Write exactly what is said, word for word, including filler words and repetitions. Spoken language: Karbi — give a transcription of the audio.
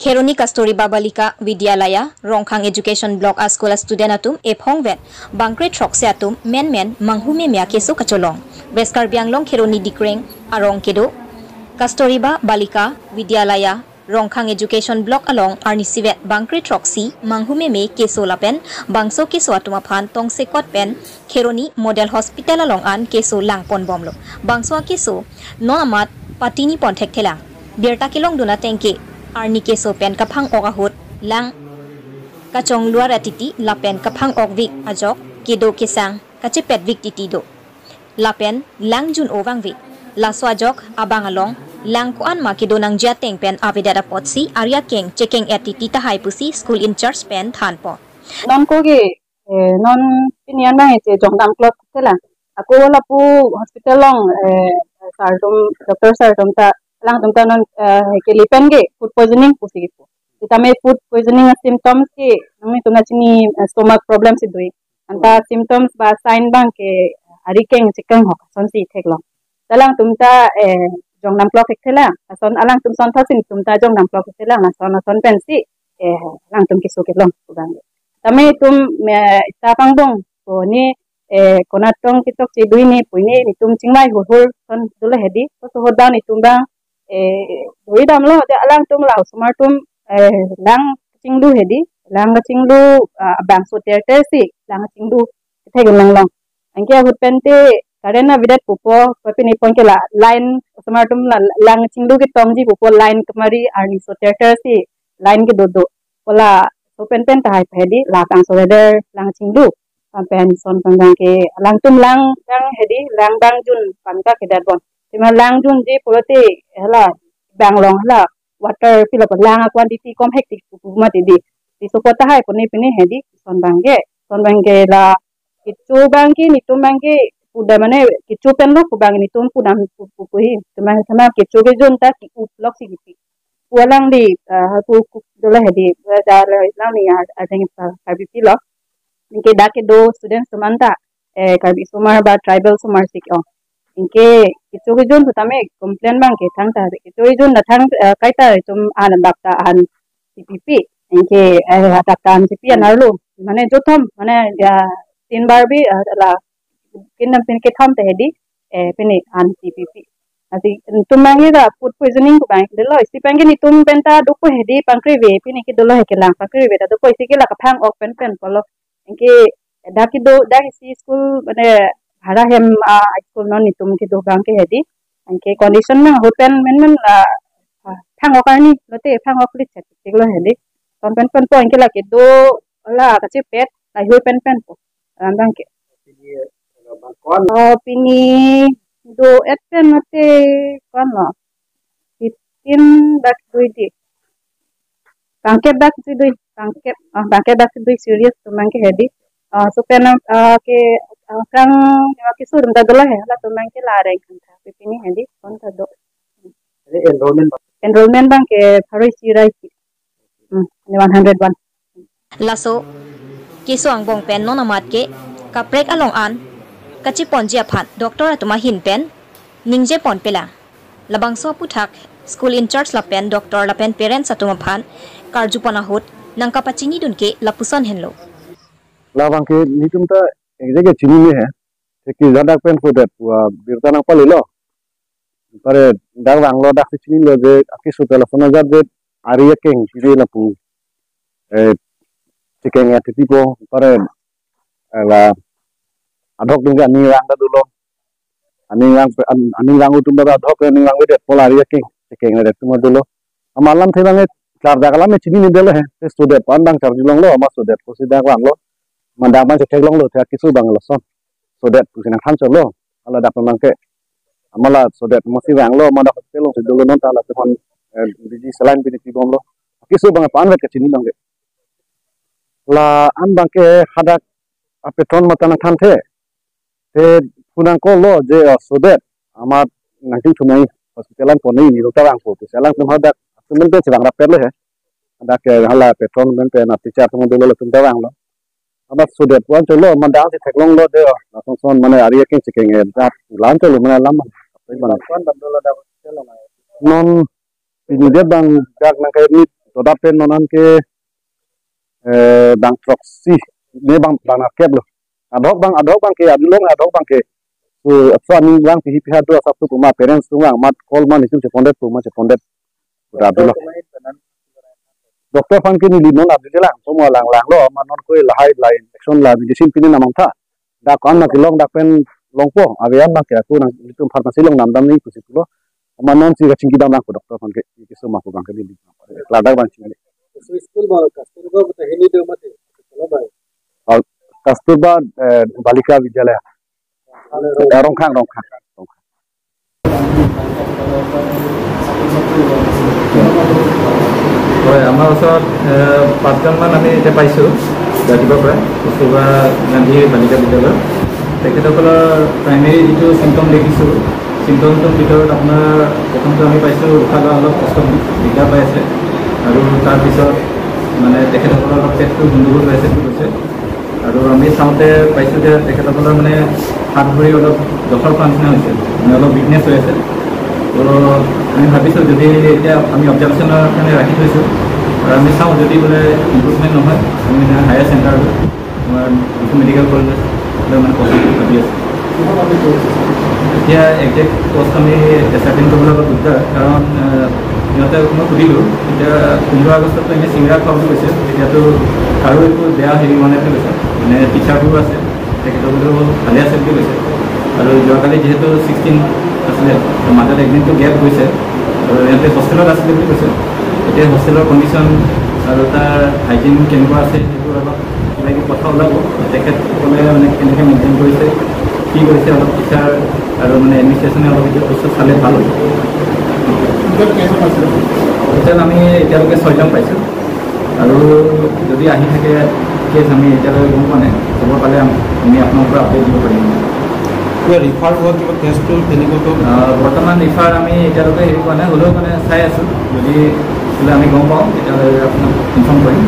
Kheroni Kasturba Balika Vidyalaya, Rongkhang Education Block a school a student atum ephong vet bangkre throksi atum menmen manghu meme akeso kacholong. West Karbi Anglong Kheroni Dikreng arong kedo Kasturba Balika Vidyalaya, Rongkhang Education Block along arnisi vet bangkre throksi manghu meme keso lapen bangso keso atum aphan tongsekot pen Kheroni Model Hospital along an keso langpon bomlo. Bangso akeso non amat patini pon thekthelang. Birta kelongdun ateng ke arni keso pen kaphang-ok ahut lang kachongluar atiti lapen kaphang-okvik ajok kedo kesang kachepetvik titi do. Lapen lang jun-o vangve. Laso ajok abang along lang ko-an ma kedo nangji ateng pen avedet apotsi ari akeng chekeng-et titi tahai pusi school in charge pen thanpo. Non ko ke, eh, non pini an bang eche jongdam klot thelang. Ako lapu hospital along, eh, sir atum, doctor sir atum ta, alangtum ta non, eh, keli pen ke food poisoning pusi kipu. Sitame food poisoning a symptoms ke, nanglitum nangchini, eh, stomach problem si do-ik. Anta symptoms ba sign bang ke ari keng chekeng hok asonsi theklong. Ta alangtum ta, eh, jongdam klot thekthelang. Ason alangtum son thotsi netum ta jongdam klot thekthelang. Ason ason pensi, eh, alangtum keso kelong pu bang. Tame itum, eh, ita pangbong ko ni, eh, konat tong ketok chedui ni pu ni netum chingvai hurhur son dolo hedi. Koso ahut bang netum bang, eh, duri damlo, de alangtum la osomar atum, eh, lang chinglu hedi, lang chinglu, ah, bangso terter si lang chinglu thek inglong long. Anke ahut pen te current avedet pupo, papini pon ke la line osomar atum la lang chinglu ketongji pupo, line kemari arni so terter si line kedo do. Pu laso pen pen tahai hedi, la bangso weather lang chinglu. Pen son pen bang ke alangtum lang bang hedi, lang bang jun pan kakedet bon. Sima lang junji pulote hala bang along hala water pilo lang a quantity kom hektik pu pu mati di. Di sopot tahai puni pini hedi, son bang ke, son bang ke la kecho bang ke netum bang ke pudam mane kecho pen lo pu bang netum pudam pu pu pu hi. Teman sama kecho kejun ta ki-up lok si kipi. Pu alangli, ah, ku ku dolo hedi, da la lang ni a, a jeng pa Karbi pilo. Anke dak kedo student atum anta, eh, Karbi osomar ba tribal osomar si ke-ong. Anke kecho kejun sitame complain bang ke thangta, kecho kejun ta thang, eh, kaita itum an bak ta an si pipi. Anke, eh, dak ta an si pi an arlo. Mane jothom, mane ya tin bar bi, eh, la kin nam pin kethom te hedi, eh, pini an si pipi. Asi netum bang ke ta food poisoning pu bang dolo, isi bang ke netum pen ta dopo hedi pangkreve, pini ke dolo he kelang pangkreve ta dopo, isi ke la kaphang-ok pen pen pulo. Anke dak kedo, dak isi school mane bhara hem, ah, school non netum kedo bang ke hedi. Anke condition nang ahut pen menmen la, ah, phang-ok arni, lote phang-ok lit chet tik lo hedi. Kon pen pen po anke la kedo la kachepet, la ahut pen pen po. Ram bang ke. Oh, pini do-et pen mate kon lo. Fifteen dak dui di. Bangkep dak si dui, bangkep, ah, bangkep dak si dui serious atum bang ke hedi. Ah, so pen, ah, ke, ah, kang, ah, keso atum ta dolo he, latum bang ke la reng kan ta. Pini hedi, kon ta do. Jadi enrollment bang? Enrollment bang ke pharo isi ra isi. Hmm, ini one hundred one. Laso keso angbong pen non amat ke kaprek along an kacheponji aphan doctor atum ahin pen ningje ponpelang. Labangso aputhak school in charge lapen doctor lapen parents atum aphan karjupon ahut nangkapachinidun ke lapuson henlo. Labang ke netum ta ekjeke chinine he. Te ke jadak pen sodet pu abirta nangpalilo. Pare dak vanglo, dak si chinilo je akeso ta lason ajat je ari akeng chini lapu, eh, chekeng-et titi po, pare, eh, la adhok ding ke aning vang ta dolo. Aning vang, an-, aning vang atum ta adhok aning vangvedet pu la ari akeng chekeng-et atum ta dolo. Amat alamthe bang ke klardak alam chinine dolo he. Te sodet pu an bang charjulonglo, amat sodet pusi dak vanglo. Mandang bang chetheklonglo, te akeso bang lason. Sodet pusi nangthan cholo. Hala dak memang ke, amat la sodet masi vanglo, amat dak hospital along si dolo, non ta la teman, eh, biji saline pini pibomlo. Akeso bang pu an vet kachini bang ke. La an bang ke hadak apetron mata nangthanthe. Te pu nangkoklo je, ah, sodet amat nangchingthum nang hospital an pon ni, ni doktor vangpo pusi alangtum hadak atum pen si vang rapet lo he. Hadak ke hala petron pen pen a teacher atum dolo, latum ta vanglo. Amat sodet pu an cholo, mandang si theklonglo de, oh, lason son mane ari akeng chekeng-et jat, la an cholo mane alam. Kon dam dolo dak hospital along ai. Non pini det bang dak nangkai ni Toda pen non an ke, eh, bang throksi, ne bang, bang nangkep lo. Adhok bang, adhok bang ke, adulong adhok bang ke. So, apsa ni bang pihi piha do asap tu puma parents tu bang, mat call man itum chepondet puma chepondet. Udah dulu. Doctor aphan ke neli non abdi lang, puma lang lang lo, man non koi lahai lain, action la medicine pini namang tha. Dak ko-an ma kelong dak pen longpo, abe an ma ke aku nang itum pharmacy along namdam ni pusi pulo. Ama non si kachingki dam lang ko doctor aphan ke, ke so ma ko bang ke di. Ladak bang chili. So school ba kasturba ba tahini do mati. Kalau ba. Kasturba, eh, Balika Vidyalaya. Eh, Rongkhang, Rongkhang, Rongkhang. হয়, আমাৰ ওচৰত এ, পাঁচজনমান আমি এতিয়া পাইছোঁ ৰাতিপুৱাৰ পৰা, কস্তুৰবা গান্ধী বালিকা বিদ্যালয়। তেখেতসকলৰ প্ৰাইমেৰী যিটো চিমটম দেখিছোঁ, চিমটমটোৰ ভিতৰত আপোনাৰ প্ৰথমটো আমি পাইছোঁ উশাহ লোৱা অলপ কষ্ট, দিগদাৰ পাই আছে। আৰু তাৰপিছত মানে তেখেতসকলৰ অলপ পেটটো গণ্ডগোল হৈ আছে বুলি কৈছে। আৰু আমি চাওঁতে পাইছোঁ যে তেখেতসকলৰ মানে হাত ভৰি অলপ জঠৰ খোৱা নিচিনা হৈছে, মানে অলপ উইকনেছ হৈ আছে। তো আমি ভাবিছোঁ যদি এতিয়া আমি অবজাৰ্ভেশ্যনৰ কাৰণে ৰাখি থৈছোঁ আৰু আমি চাওঁ যদি বোলে ইম্প্ৰুভমেণ্ট নহয়, আমি মানে হায়াৰ চেণ্টাৰ আমাৰ ডিফু মেডিকেল কলেজলৈ মানে পঠাম বুলি ভাবি আছোঁ। এতিয়া একজেক্ট কষ্ট আমি এছাৰ্টেইন কৰিবলৈ অলপ দিগদাৰ, কাৰণ আহ, সিহঁতে মই সুধিলোঁ, এতিয়া পোন্ধৰ আগষ্টততো এনেই চিংৰা খোৱা বুলি কৈছে, এতিয়াতো কাৰো একো বেয়া হেৰি হোৱা নাই বুলি কৈছে, মানে টিচাৰবোৰো আছে, তেখেতসকলেও ভালে আছে বুলি কৈছে। আৰু যোৱাকালি যিহেতু ছিক্সটিন আছিলে, মাজত একদিনটো গেপ গৈছে আৰু সিহঁতে হোষ্টেলত আছিলে বুলি কৈছে। এতিয়া হোষ্টেলৰ কণ্ডিশ্যন আৰু তাৰ হাইজিন কেনেকুৱা আছে, সেইবোৰ অলপ কিবা কিবি কথা ওলাব। তেখেতসকলে মানে কেনেকৈ মেইনটেইন কৰিছে, কি কৰিছে, অলপ টিচাৰ আৰু মানে এডমিনিষ্ট্ৰেশ্যনে অলপ এইটো বস্তু চালে ভাল হ'ব। টোটেল আমি এতিয়ালৈকে ছয়জন পাইছোঁ আৰু যদি আহি থাকে কেছ আমি এতিয়ালৈকে গম পোৱা নাই। খবৰ পালে আমি আপোনালোকক আপডেট দিব পাৰিম। কিবা ৰিফাৰ হোৱা কিবা কেছটো তেনেকুৱাকৈ আহ, বৰ্তমান ৰিফাৰ আমি এতিয়ালৈকে হেৰি পোৱা নাই, হ'লেও মানে চাই আছোঁ। যদি বোলে আমি গম পাওঁ তেতিয়াহ'লে আপোনাক ইনফৰ্ম কৰিম।